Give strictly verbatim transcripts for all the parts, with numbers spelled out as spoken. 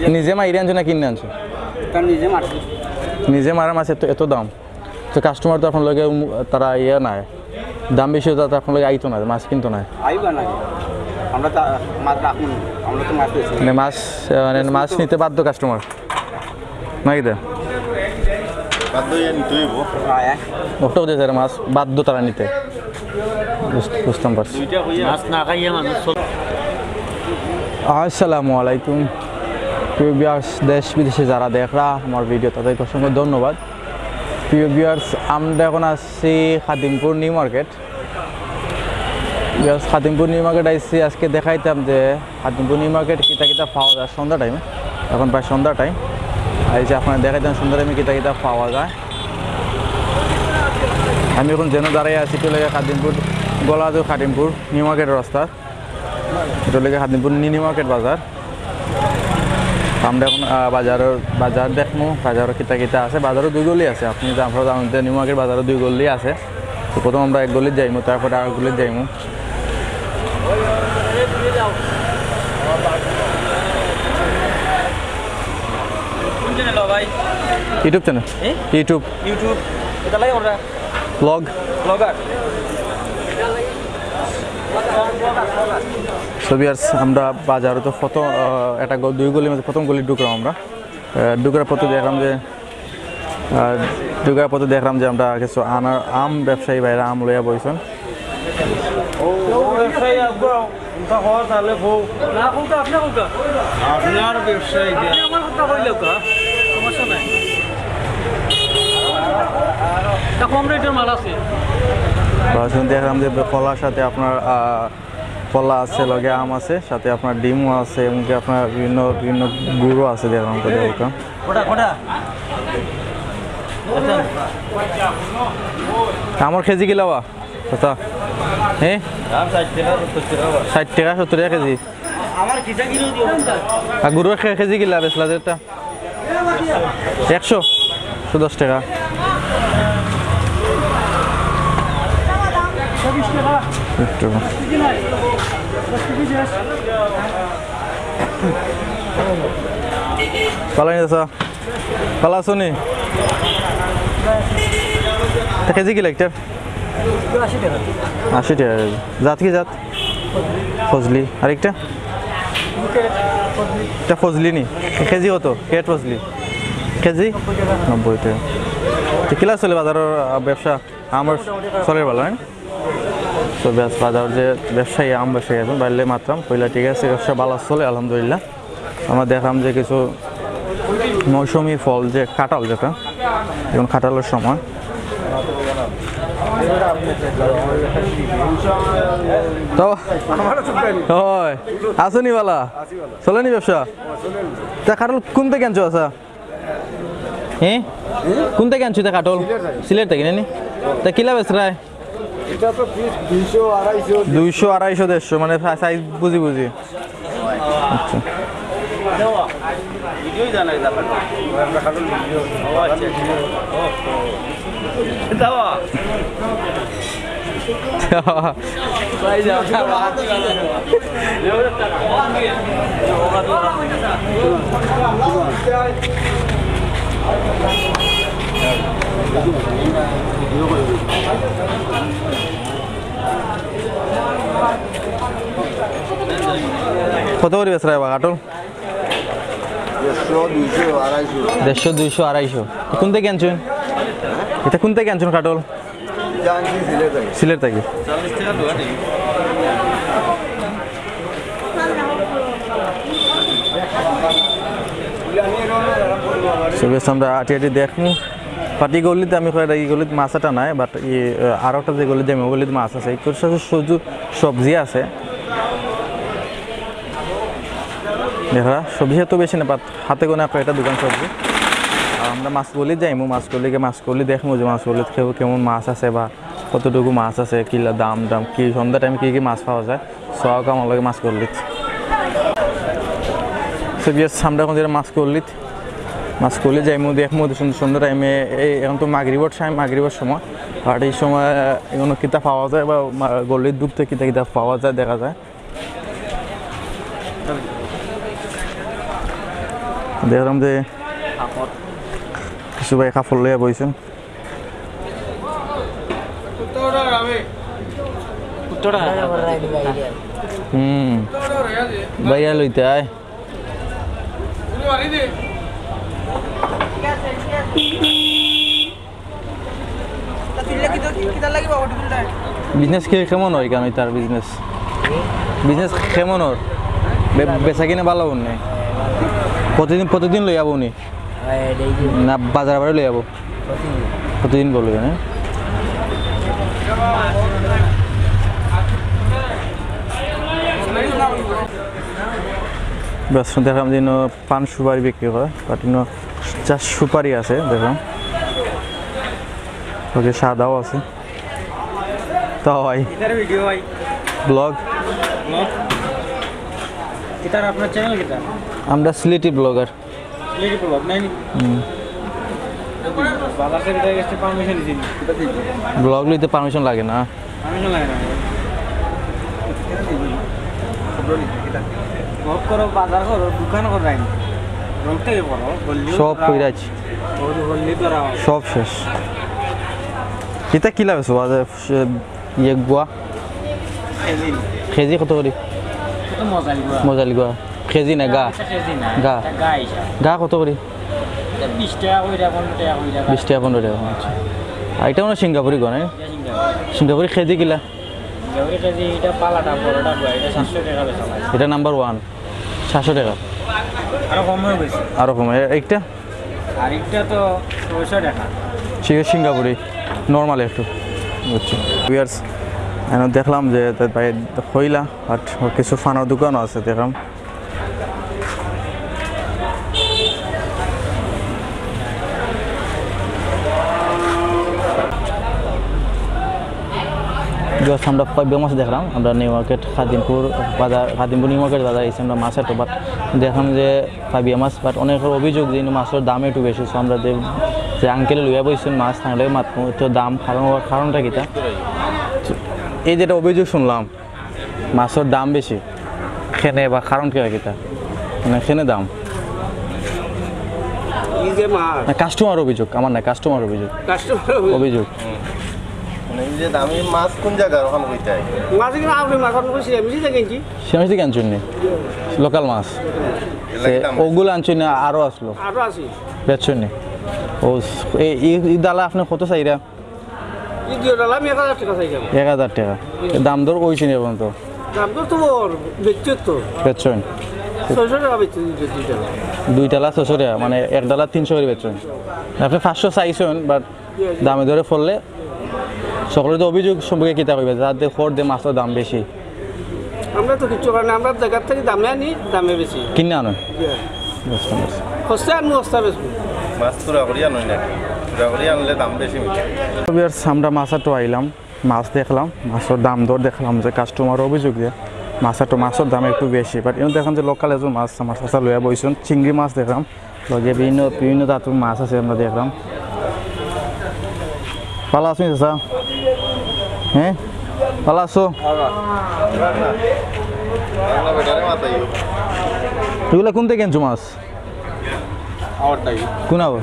নিজে মাইরে আনছো না কিনে আনছো? নিজে মারা মাছ এত, এত দাম। তো কাস্টমার তো আপনার লগে উম, তারা ইয়ে নাই, দাম বেশি হতো, তারা আপনার লগে আইতো না, মাছ কিনতো না। আইবা না, আমরা তো মাছ রাখুন, আমরা তো মাছ বেচি। মানে মাছ, আহ, মানে মাছ নিতে বাধ্য কাস্টমার, নাকি দা? বাধ্য হইয়া নিতে হইব। হ্যাঁ। ওটাও যে যারা মাছ বাধ্য তারা নিতে। বুঝ-, বুঝতাম পারছি। দুইটা হইয়া মাছ না খাইয়া মানুষ চল- আসসালামু আলাইকুম। প্রিয় ভিউয়ার্স, দেশ বিদেশে যারা দেখরা আমার ভিডিও, তাদেরকে অসংখ্য ধন্যবাদ। প্রিয় ভিউয়ার্স, আমরা এখন আছি Khadimpur new market. Viewers, Khadimpur new market আইছি, আজকে দেখাইতাম যে খাদিমপুর নিউ মার্কেট কিতা কিতা পাওয়া যায় সন্ধ্যা টাইমে। এখন প্রায় সন্ধ্যা টাইম, আইছি আপনারা দেখাইতাম সন্ধ্যা টাইমে কিতা কিতা পাওয়া যায়। আমি এখন যেন দাঁড়াই আছি, চলে যায় খাদিমপুর, গলাদু খাদিমপুর নিউ মার্কেট রাস্তা। এটা হলো গিয়ে খাদিমপুর নিউ মার্কেট বাজার। আমরা এখন, আহ, বাজারর, বাজার দেখমু, বাজারো কিতা কিতা আছে। বাজারো দুই গলি আছে, আপনি তো, আপনারা জানেন যে নিউ মার্কেট বাজারো দুই গলি আছে। তো প্রথম আমরা এক গলিত যাইমু, তারপরে আর গলিত যাইমু। কোন চ্যানেল ভাই? YouTube channel. এ? YouTube। YouTube। এটা লাগে ওরা। ব্লগ। ব্লগার। So ভিউয়ার্স, আমরা বাজারো তো প্রথম, আহ, একটা গ-, দুই গলির মধ্যে প্রথম গলি ঢুকলাম আমরা। আহ, ঢুকার পথে দেখলাম যে, আহ, ঢুকার পথে দেখলাম যে আমরা কিছু আনার, আম ব্যবসায়ী ভাইরা আম লইয়া বইছেন। ও, ও ব্যবসায়ী আব্বা, ওটা হওয়া তাহলে হোক। না, কোনটা আপনি কোনটা? আপনার ব্যবসায়ী যে। আপনি আমার কোনটা হইলে তো, সমস্যা নাই। এটা কম রেটের মাল আছে। বা শুনে দেখলাম যে কলার সাথে আপনার, আহ, কলা আছে, লগে আম আছে, সাথে আপনার ডিমও আছে, এমনকি আপনার বিভিন্ন, বিভিন্ন গুড়ও আছে, দেখলাম তো দেখো। কোটা, কোটা? আমার কেজি কিলা বা? আচ্ছা। হ্যাঁ? দাম ষাট টাকা, সত্তর টাকা বা। ষাট টাকা, সত্তর টাকা কেজি। আমার কিতা কিলো দিও? আর গুড় কে-, কেজি কিলা বেচলা যেটা? একশো? একশো দশ টাকা। একটু। ভালা আছো নি? তা কেজি কিলা একটা? আশি টাকা। আশি টাকা কেজি। জাত কি জাত? ফজলি। আর একটা? এটা ফজলি নি? কেজি কত? ক্যারেট ফজলি। কেজি? নব্বই টাকা। তো কিলা চলে বাজারর, আহ, ব্যবসা? আমার চলে ভালা, হ্যাঁ? তো বেশ বাজার যে ব্যবসায়ী, আম ব্যবসায়ী আছেন, বাইরে মাত্রাম, কইলা ঠিক আছে, ব্যবসা ভালা চলে, আলহামদুলিল্লাহ। আমরা দেখলাম যে কিছু মৌসুমী ফল, যে কাঁঠাল, যেটা এখন কাঁঠালর সময়। তো, হয়, আছো নি ভালা? চলে নি ব্যবসা? তা কাঁঠাল কোন থেকে আনছো, আচ্ছা? হ্যাঁ? কোন থেকে আনছো তা কাঁঠাল? সিলেট থেকে। সিলেট থেকে, না নি? তা কিলা বেচরায়? এটা তো পিস দুইশো, আড়াইশো। দুইশো, আড়াইশো, দেড়শো, মানে সা-, সাইজ বুঝি বুঝি। আচ্ছা। কত করি বেচরা বা কাঁঠাল? দেড়শো, দুইশো, আড়াইশো। দেড়শো, দুইশো, আড়াইশো। কোন থেকে আনছেন? এটা কোন থেকে আনছেন কাঁঠাল? এটা আনছি সিলেট থেকে। সিলেট থেকে। So, বেশ, আমরা আটি আটি দেখমু। পাটি গলিত আমি কই, এই গলিত মাছ আটা নাই, but ই, আহ, আরো একটা যে গলিত যাইমু, ওই গলিত মাছ আছে। এই করে শুধু সবজি আছে। দেখা, সবজি তো বেশি না, but হাতে গোনা কয়েকটা দোকান সবজি। আর আমরা মাছ গলিত যাইমু, মাছ গলি গিয়া মাছ গলি দেখমু যে মাছ গলিত কেউ কেমন মাছ আছে বা কতটুকু মাছ আছে, কিলা দাম দাম, কি সন্ধ্যা টাইমে কি কি মাছ পাওয়া যায়। So, আউক্কা আমার লগে মাছ গলিত। So, yes, আমরা এখন যেটা মাছ গলিত, মাছ গলি যাইমু, দেখমু যে সন্ধ্যা, সন্ধ্যা টাইমে, এই এখন তো মাগরিবর টাইম, মাগরিবর সময়, আর এই সময়, আহ, এগুলো কিতা পাওয়া যায় বা মা-, গলির ঢুকতে কিতা কিতা পাওয়া যায় দেখা যায়। দেখলাম যে কিছু ভাই কাপড় লইয়া বইছইন। হুম, ভাইয়া লইতে আয়। বিজনেস কি কেমন অর ইখান, তার বিজনেস? বিজনেস কেমন অর? বে-, বেচা কিনা ভালা অর নি? প্রতিদিন, প্রতিদিন লইয়া বও নি? না, বাজার বারে লইয়া বও? প্রতিদিন। প্রতিদিন বও নি? বাস, দেখলাম যে ইনো পান সুপারি বিক্রি করে, but ইনো just সুপারি আছে, দেখলাম। ওকে, সাদাও আছে। তো ভাই, ইতার ভিডিও ভাই। ব্লগ। ব্লগ? ইতার আপনার চ্যানেল কিতা? আমরা সিলেটি ব্লগার। সিলেটি ব্লগ নাই নি? হুম। বাজার সেক্রেটারি গেছে পারমিশন দিছি। ব্লগ লইতে পারমিশন লাগে না। পারমিশন লাগে না। ব্লগ করো, বাজার করো, দোকান করো, নাই নি? ব্লগ থেকে করো, বললি সব কইরাছ। সব শেষ। ইতা কিলা বেচো? ইয়ে গুয়া। কেজি। কেজি কত করি? মজালি গুয়া। মজালি গুয়া। কেজি না গা? ইটা কেজি না, গা। ইটা গা হিসাব। গা কত করি? ইটা বিশ টেকা কইরা, পনরো টেকা কইরা। বিশ টেকা, পনরো টেকা, আচ্ছা। আর ইটা মানে সিঙ্গাপুরি গুয়া, না? ইটা সিঙ্গাপুরি। সিঙ্গাপুরি কেজি কিলা? সিঙ্গাপুরি কেজি, ইটা পালাটা, বড়টা গুয়া, ইটা সাতশো টেকা বেচা লাগে। ইটা নাম্বার ওয়ান, সাতশো টেকা। আরো কম অই গেছে। আরো কম, এ-, একটা? আর একটা তো ছয়শো টেকা। ঠিক আছে, সিঙ্গাপুরি, নরমাল একটু। বুঝছি। ভিউয়ার্স, আমি দেখলাম যে তার ভাই কইলা, but কিছু ফানোর দোকানও আছে, দেখলাম। Just আমরা পাইবা মাছ দেখলাম, আমরা নিউ মার্কেট খাদিমপুর বাজার, খাদিমপুর নিউ মার্কেট বাজার আইছি আমরা মাছ একটা, but দেখলাম যে পাইবা মাছ, but অনেকের অভিযোগ যে ইনো মাছর দাম একটু বেশি। So আমরা যে, যে আঙ্কেলে লইয়া বইছইন মাছ, তানরে মাতমু তো দাম, কারণ, কারণটা কিতা? এই যেটা অভিযোগ শুনলাম, মাছর দাম বেশি, কেনে বা কারণ কিতা, কিতা? মানে কেনে দাম? এই যে মাছ। না, কাস্টমার অভিযোগ, আমার না, কাস্টমার অভিযোগ। কাস্টমার অভিযোগ। অভিযোগ। মানে এই যে দামি মাছ কোন জায়গার ওখানে হইতে হয়? মাছ এখানে আপনি মাছ আপনি কইছি, আমি সিধা কিনছি। সিধা কিনছইন নি? লোকাল মাছ। এর লাগি দাম বেশি। ওগুলা আনছইন না, আরো আসলো। আরো আছে। বেচছইন নি? ও, এই, এই, এই ডালা আপনি কত চাইরা? এই দুই ডালা আমি এক হাজার টেকা চাইলাম। এক হাজার টেকা। এ দাম দর কইছইন নি এখন তো? দাম দর তো ওর বেচছে তো। বেচছইন? ছয়শো টেকা বেচছে দুই ডালা। দুই ডালা ছয়শো টেকা, মানে এক ডালা তিনশো করি বেচছইন। আপনি পাঁচশো চাইছইন, but দামে দরে পড়লে সকলে তো অভিযোগ সম্পর্কে কিতা কইবা? যাতে খর দে মাছর দাম বেশি। আমরা তো কিচ্ছু করি না, আমরা জায়গার থেকে দামে আনি, দামে বেশি। কিনে আনো? বুঝতে পারছি। হস্তে আনবো, হস্তে বেচবো। মাছ চুরা করি আনো না, চুরা করি আনলে দাম বেশি মিলে। তো ভিউয়ার্স, আমরা মাছাটো আইলাম, মাছ দেখলাম, মাছর দাম দর দেখলাম যে কাস্টমার অভিযোগ যে মাছাটো মাছর দাম একটু বেশি, but ইনো দেখলাম যে লোকাল এজন মাছ আমার চাচা লইয়া বইছইন, চিংড়ি মাছ দেখলাম। লগে বিভিন্ন, বিভিন্ন জাতর মাছ আছে আমরা দেখলাম। ভালা আছইন চাচা? হ্যাঁ, ভালা আছো? এগুলা কোন থেকে আনছো মাছ? কোন আবার?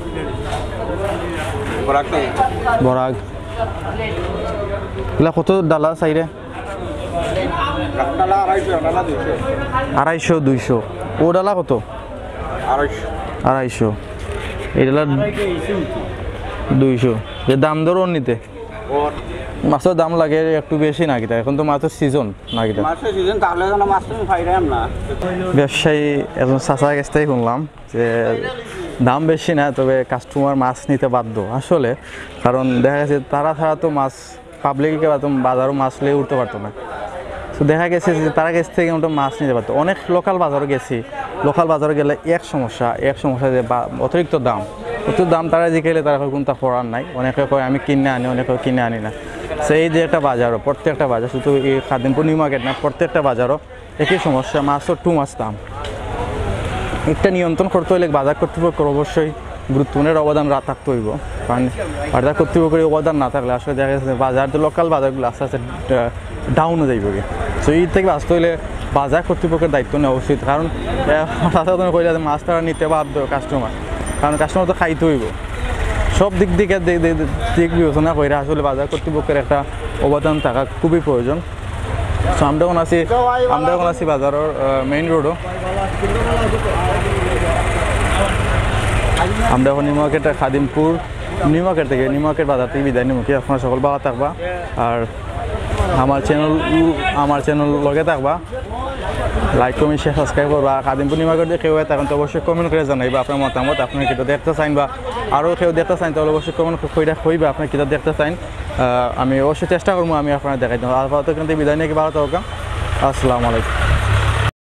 বরাক। এগুলা কত ডালা চাইরা? আড়াইশো, দুইশো। ও ডালা কত? আড়াইশো। আড়াইশো। এই ডালা দুইশো। যে দাম দর অর নি তে? মাছর দাম লাগে একটু বেশি না কিতা? এখন তো মাছর সিজন না কিতা? মাছর সিজন, তাহলে যেন মাছ তুমি পাইরাম না। ব্যবসায়ী একজন চাচার কাছ থেকে শুনলাম যে দাম বেশি না, তবে কাস্টমার মাছ নিতে বাধ্য আসলে, কারণ দেখা গেছে তারা ছাড়া তো মাছ পাবলিকে বা তুমি বাজারো মাছ লইয়া উঠতে পারতো না। তো দেখা গেছে যে তারা গেছ থেকে আমরা মাছ নিতে পারতো। অনেক লোকাল বাজারো গেছি, লোকাল বাজারো গেলে এক সমস্যা, এক সমস্যা যে বা-, অতিরিক্ত দাম। অতিরিক্ত দাম তারা জিকাইলে তারা কয়, "কুনতা করার নাই।" অনেকে কয়, "আমি কিনে আনি", অনেকে কয়, "কিনে আনি না।" তো এই যে একটা বাজারো, প্রত্যেকটা বাজার, শুধু এই খাদিমপুর নিউ মার্কেট না, প্রত্যেকটা বাজারো একই সমস্যা, মাছর too much দাম। একটা নিয়ন্ত্রণ করতে হইলে বাজার কর্তৃপক্ষের অবশ্যই গুরুত্বপূর্ণ একটা অবদান রা-, থাকতে হইব, কারণ বাজার কর্তৃপক্ষের অবদান না থাকলে আসলে দেখা যাচ্ছে বাজার, যে লোকাল বাজারগুলো আস্তে আস্তে ডা-, ডাউনে যাইব গিয়া। তো এই থেকে বাঁচতে হইলে বাজার কর্তৃপক্ষের দায়িত্ব নেওয়া উচিত, কারণ আহ, তারা তো কইরা যে মাছ তারা নিতে বাধ্য কাস্টমার, কারণ কাস্টমার তো খাইতে হইব। সব দিক দিকে দি- দি- দিক বিবেচনা করে আসলে বাজার কর্তৃপক্ষের একটা অবদান থাকা খুবই প্রয়োজন। তো আমরা এখন আছি আমরা এখন আছি বাজারের মেইন রোডও। আমরা এখন new market, Khadimpur new market থেকে, নিউ মার্কেট বাজার থেকে বিদায় নিমু কি। আপনারা সকল ভালো থাকবা, আর আমার চ্যানেল আমার চ্যানেল লগে থাকবা। লাইক, কমেন্ট, শেয়ার, সাবস্ক্রাইব করবা। আর খাদিমপুর নিউ মার্কেট যদি কেউ হয়, তখন তো অবশ্যই কমেন্ট করে জানাইবা আপনার মতামত, আপনারা কিতা দেখতে চাইন বা আরও কেউ দেখতে চাইন, তাহলে অবশ্যই কমেন্ট করে কইবা আপনারা কিতা দেখতে চাইন। আহ, আমি অবশ্যই চেষ্টা করবো আমি আপনারা দেখাইতে। আপাতত কিন্তু বিদায় নিয়ে ভালো থাকবা। আসসালামু আলাইকুম।